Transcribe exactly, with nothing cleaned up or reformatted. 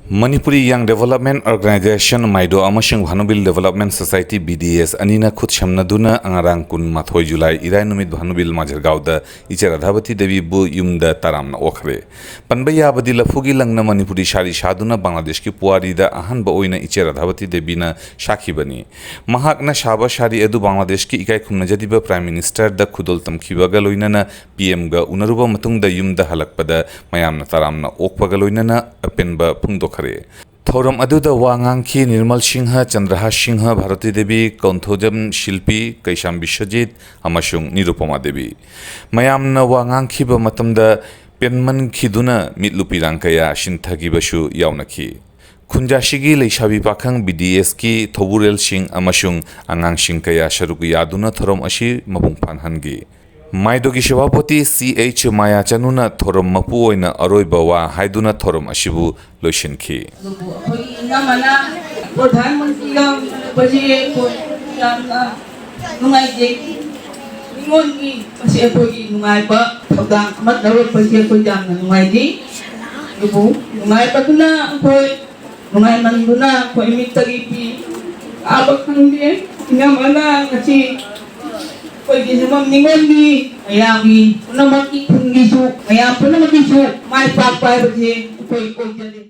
Manipuri ꯌꯪ development organisation, ꯃꯥꯏꯗꯣ, ꯑꯃꯁꯨꯡ Bhanubil development society, B D S, ꯑꯅꯤꯅ ꯈꯨꯠꯁꯝꯅꯗꯨꯅ ꯉꯔꯥꯡ ꯀꯨꯟꯃꯥꯊꯣꯏ ꯖꯨꯂꯥꯏ, ꯏꯔꯥꯏ ꯅꯨꯃꯤꯠ, ꯚꯥꯅꯨꯕꯤꯜ ꯃꯥꯖꯔꯒꯥꯎꯗ ꯏꯆꯦ ꯔꯥꯙꯥꯕꯇꯤ ꯗꯦꯕꯤꯕꯨ ꯌꯨꯝꯗ ꯇꯔꯥꯝꯅ ꯑꯣꯛꯈ꯭ꯔꯦ꯫ ꯄꯟꯕ ꯌꯥꯕꯗꯤ, ꯂꯐꯨꯒꯤ ꯂꯪꯅ ꯃꯅꯤꯄꯨꯔꯤ ꯁꯥꯔꯤ ꯁꯥꯗꯨꯅ ꯕꯪꯒ꯭ꯂꯥꯗꯦꯁꯀꯤ ꯄꯨꯋꯥꯔꯤꯗ ꯑꯍꯥꯟꯕ ꯑꯣꯏꯅ ꯏꯆꯦ ꯔꯥꯙꯥꯕꯇꯤ ꯗꯦꯕꯤꯅ ꯁꯥꯈꯤꯕꯅꯤ꯫ ꯃꯍꯥꯛꯅ ꯁꯥꯕ ꯁꯥꯔꯤ ꯑꯗꯨ ꯕꯪꯒ꯭ꯂꯥꯗꯦꯁꯀꯤ ꯏꯀꯥꯏ ꯈꯨꯝꯅꯖꯔꯤꯕ ꯄ꯭ꯔꯥꯏꯝ ꯃꯤꯅꯤꯁꯇꯔꯗ ꯈꯨꯗꯣꯜ ꯇꯝꯈꯤꯕꯒ ꯂꯣꯏꯅꯅ ꯄꯤ ꯑꯦꯝꯒ ꯎꯅꯔꯨꯕ ꯃꯇꯨꯡꯗ ꯌꯨꯝꯗ ꯍꯜꯂꯛꯄꯗ ꯃꯌꯥꯝꯅ ꯇꯔꯥꯝꯅ ꯑꯣꯛꯄꯒ ꯂꯣꯏꯅꯅ ꯑꯄꯦꯟꯕ ꯐꯣꯡꯗꯣꯛꯈ꯭ꯔꯦ꯫ ꯊꯧꯔꯝ ꯑꯗꯨꯗ ꯋꯥ ꯉꯥꯡꯈꯤ ꯅꯤꯔꯃꯜ ꯁꯤꯡꯍ, ꯆꯟꯗ꯭ꯔꯍꯥꯁ ꯁꯤꯡꯍ, ꯚꯥꯔꯇꯤ ꯗꯦꯕꯤ, ꯀꯧꯟꯊꯣꯖꯝ ꯁꯤꯜꯄꯤ, ꯀꯩꯁꯥꯝ ꯕꯤꯁ꯭ꯋꯖꯤꯠ ꯑꯃꯁꯨꯡ ꯅꯤꯔꯨꯄꯃꯥ ꯗꯦꯕꯤ꯫ ꯃꯌꯥꯝꯅ ꯋꯥ ꯉꯥꯡꯈꯤꯕ ꯃꯇꯝꯗ ꯄꯦꯟꯃꯟꯈꯤꯗꯨꯅ ꯃꯤꯠꯂꯨ ꯄꯤꯔꯥꯡ ꯀꯌꯥ ꯁꯤꯟꯊꯈꯤꯕꯁꯨ ꯌꯥꯎꯅꯈꯤ꯫ ꯈꯨꯟꯖꯥꯁꯤꯒꯤ ꯂꯩꯁꯥꯕꯤ ꯄꯥꯈꯪ, ꯕꯤ ꯗꯤ ꯑꯦꯁꯀꯤ ꯊꯧꯕꯨꯔꯦꯜꯁꯤꯡ ꯑꯃꯁꯨꯡ ꯑꯉꯥꯡꯁꯤꯡ ꯀꯌꯥ ꯁꯔꯨꯛ ꯌꯥꯗꯨꯅ ꯊꯧꯔꯝ ꯑꯁꯤ ꯃꯄꯨꯡ ꯐꯥꯍꯟꯈꯤ꯫ ꯃꯥꯏꯗꯣꯒꯤ ꯁꯚꯥꯄꯇꯤ ꯁꯤ ꯑꯩꯆ ꯃꯥꯌꯥꯆꯅꯨꯅ ꯊꯧꯔꯝ ꯃꯄꯨ ꯑꯣꯏꯅ ꯑꯔꯣꯏꯕ ꯋꯥ ꯍꯥꯏꯗꯨꯅ ꯊꯧꯔꯝ ꯑꯁꯤꯕꯨ ꯂꯣꯏꯁꯤꯟꯈꯤ꯫ ꯑꯗꯨꯕꯨ ꯑꯩꯈꯣꯏꯒꯤ ꯏꯅꯝꯃꯅ ꯄ꯭ꯔꯙꯥꯟ ꯃꯟꯇ꯭ꯔꯤꯒ ꯎꯅꯔꯛꯄꯁꯦ ꯑꯩꯈꯣꯏ ꯌꯥꯝꯅ ꯅꯨꯡꯉꯥꯏꯖꯩ꯫ ꯃꯤꯉꯣꯟꯒꯤ ꯃꯁꯤ ꯑꯩꯈꯣꯏꯒꯤ ꯅꯨꯡꯉꯥꯏꯕ ꯊꯧꯗꯥꯡ ꯑꯃ ꯂꯧꯔꯛꯄꯁꯦ ꯑꯩꯈꯣꯏ ꯌꯥꯝꯅ ꯅꯨꯡꯉꯥꯏꯖꯩ꯫ ꯑꯗꯨꯕꯨ ꯅꯨꯡꯉꯥꯏꯕꯗꯨꯅ ꯑꯩꯈꯣꯏ ꯅꯨꯡꯉꯥꯏꯃꯟꯗꯨꯅ ꯑꯩꯈꯣꯏ ꯃꯤꯠꯇꯒꯤ ꯄꯤ ꯀꯥꯕ ꯈꯪꯗꯦ꯫ ꯏꯅꯝꯃꯅ ꯉꯁꯤ ꯑꯩꯈꯣꯏꯒꯤ ꯁꯤꯒꯨꯝꯕ ꯅꯤꯉꯣꯜꯒꯤ ꯃꯌꯥꯝꯒꯤ ꯄꯨꯝꯅꯃꯛꯀꯤ ꯈꯨꯟꯒꯤꯁꯨ ꯃꯌꯥꯝ ꯄꯨꯝꯅꯃꯛꯀꯤꯁꯨ ꯃꯥꯏ ꯄꯥꯛꯄ ꯍꯥꯏꯕꯁꯦ ꯑꯩꯈꯣꯏ ꯑꯣꯏꯖꯔꯦ꯫